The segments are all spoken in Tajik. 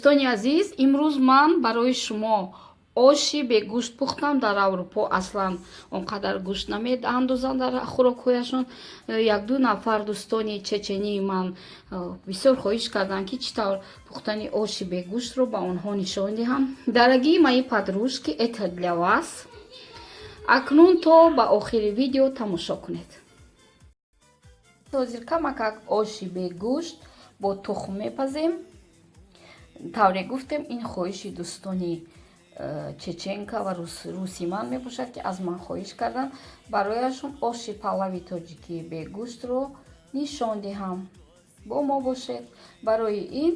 Дӯстони азиз, имрӯз ман барои шумо оши бегӯшт пухтам. Дар Аврупо аслан он қадар гӯшт намеандозанд дар хӯрокҳояшон. Якду нафар дӯстони чечении ман бисёр хоҳиш карданд, ки чӣ тавр пухтани оши бегӯштро ба онҳо нишон диҳам. Дорогие мои подружки, это для вас. Акнун то ба охири видео тамошо кунед. Ҳозир камакак оши бегӯшт бо тухм мепазем. Тавре гуфтем, ин хоҳиши дӯстони чеченка ва руси ман мебошад, ки аз ман хоҳиш карданд, барояшон оши палави тоҷикии бегӯштро нишон диҳам. Бо мо бошед. Барои ин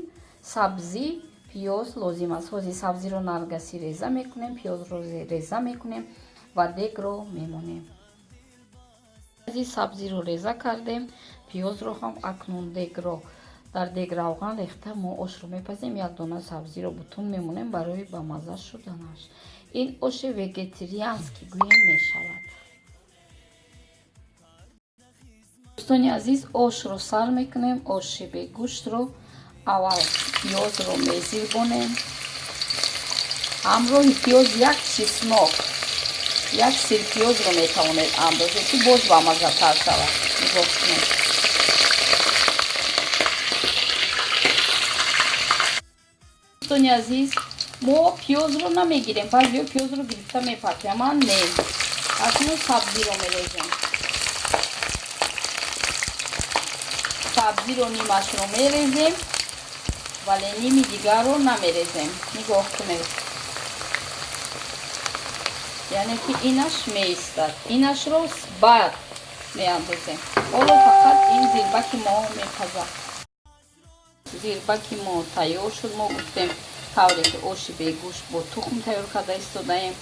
сабзӣ, пиёз лозим аст. Ҳозир сабзиро наргаси реза мекунем, пиёзро реза мекунем ва дегро мемонем. Сабзиро реза кардем, пиёзро ҳам. Акнун дегро, дар дег равған рехта, мо ошро мепазем. Як дона сабзиро бутун мемонем барои бамазза шуданаш. Ин оши вегетарианский гӯем мешавад. Дӯстони азиз, ошро сар мекунем, оши бегӯштро. Аввал пиёзро мезирбонем. Ҳамроҳи пиёз як чеснок, як сирпиёзро метавонед андозед, ки боз бамаззатар шавад. Нигоҳ кунед. Дӯстони азиз, мо пиёзро намегирем. Баъзеҳо пиёзро гирифта мепартоям, ман не. Акнун сабзиро мерезем. Сабзиро нимашро мерезем, вале ними дигарро намерезем. Нигоҳ кунед, яъне ки инаш меистад, инашро баъд меандозем. Ҳоло фақат ин зирбаки мо мепазад. Зирбаки мо тайёр шуд. Мо гуфтем, тавре ки оши бегӯшт бо тухм тайёр карда истодаем,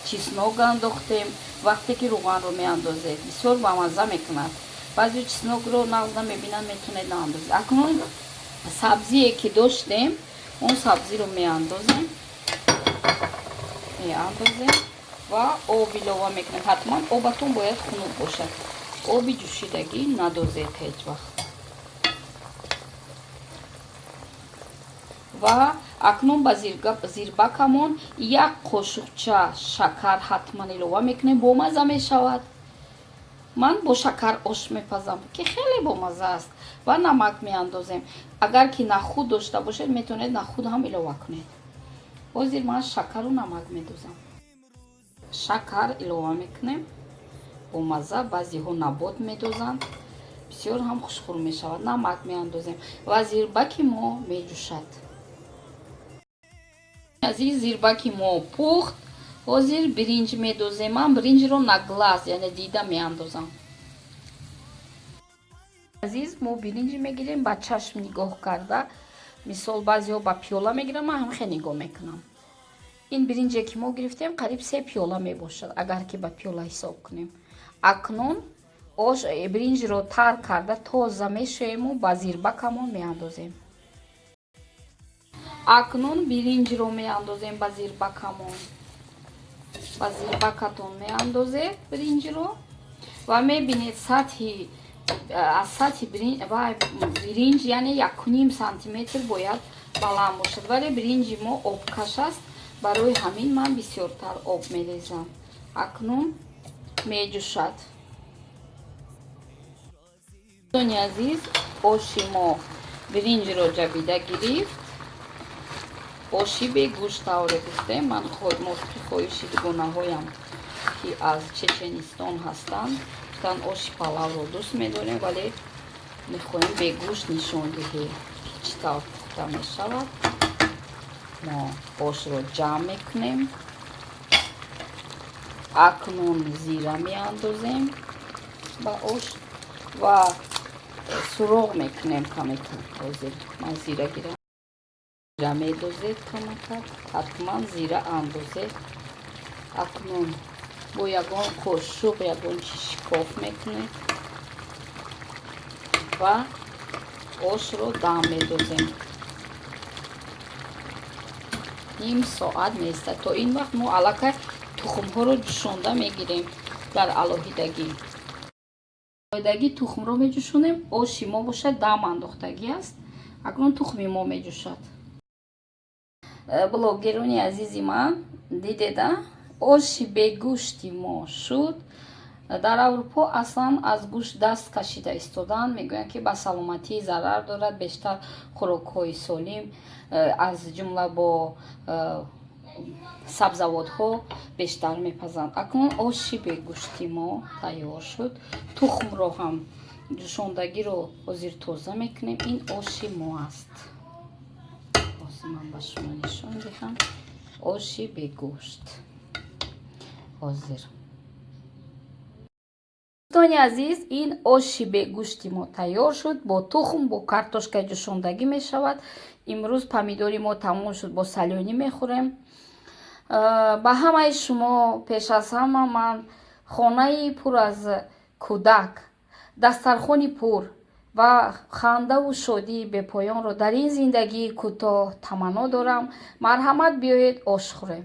чеснок андохтем. Вақте ки рӯғанро меандозед, бисёр бамазза мекунад. Баъзе чеснокро нағз намебинанд, метавонед наандозед. Акнун сабзие ки доштем, он сабзиро меандозем ва об илова мекунем. Ҳатман обатон бояд хунук бошад, оби ҷӯшидагӣ надозед ҳеҷ вақт. Ва акнун ба зирбакамон як қошуқча шакар ҳатман илова мекунем, бомазза мешавад. Ман бо шакар ош мепазам, ки хеле бомазза аст. Ва намак меандозем. Агар ки нахуд дошта бошед, метавонед нахуд ҳам илова кунед. Ҳозир ман шакару намак медозам. Шакар илова мекунем, бомазза. Баъзеҳо набот медозанд, бисёр ҳам хушхӯр мешавад. Намак меандозем ва зирбаки мо меҷӯшад. Азиз, зирбаки мо пухт. Ҳозир биринҷ медозем. Ман биринҷро на глаз, яъне дида меандозам. Азиз, мо биринҷ мегирем, ба чашм нигоҳ карда. Мисол, баъзеҳо ба пиёла мегирам, ман ҳамхе нигоҳ мекунам. Ин биринҷе ки мо гирифтем, қариб 3 пиёла мебошад, агар ки ба пиёла ҳисоб кунем. Акнун ош биринҷро тар карда, тоза мешӯему ба зирбакамон меандозем. Акнун биринҷро меандозем ба зирбакамон. Ба зирбакатон меандозед биринҷро ва мебинед, сатҳи аз сатҳи биринҷ, яъне 1,5 сантиметр бояд баланд бошад, вале биринҷи мо обкаш аст, барои ҳамин ман бисёртар об мерезам. Акнун меҷӯшад. Дӯстони азиз, оши мо биринҷро ҷабида гирифт. Оши бегӯшт, тавре гуфтем, ман мувофиқи хоҳиши дугонаҳоям, ки аз Чеченистон ҳастанд, гуфтанд, оши палавро дӯст медорем, вале мехоҳем бегӯшт нишон диҳӣ, ки чӣ тавр пухта мешавад. Мо ошро ҷамъ мекунем. Акнун зира меандозем ба ош ва суроғ мекунем камека. Ҳозир ман зира гирам. Зира медозед камакак, ҳатман зира андозед. Акнун бо ягон қошуқ, ягон чи шикоф мекунед ва ошро дам медозем. Ним соат меистад. То ин вақт мо аллакай тухмҳоро ҷӯшонда мегирем дар алоҳидагӣ. Алоҳидагӣ тухмро меҷӯшонем. Оши мо бошад, дам андохтагӣ аст. Акнун тухми мо меҷӯшад. Блогерони азизи ман, дидеда, оши бегӯшти мо шуд. Дар Аврупо аслан аз гӯшт даст кашида истоданд, мегӯянд, ки ба саломатӣ зарар дорад. Бештар хӯрокҳои солим, аз ҷумла бо сабзавотҳо бештар мепазанд. Акнун оши бегӯшти мо тайёр шуд. Тухмро ҳам ҷӯшондагиро ҳозир тоза мекунем. Ин оши мо аст. Ҳозир ман ба шумо нишон диҳам оши бегӯшт ҳозир. Дӯстони азиз, ин оши бегӯшти мо тайёр шуд. Бо тухм, бо картошкаи ҷӯшондагӣ мешавад. Имрӯз помидори мо тамом шуд, бо солёный мехӯрем. Ба ҳамаи шумо пеш аз ҳама ман хонаи пур аз кӯдак, дастархони пур ва хандаву шодии бепоёнро дар ин зиндагии кӯтоҳ таманно дорам. Марҳамат, биёед, ош хӯрем.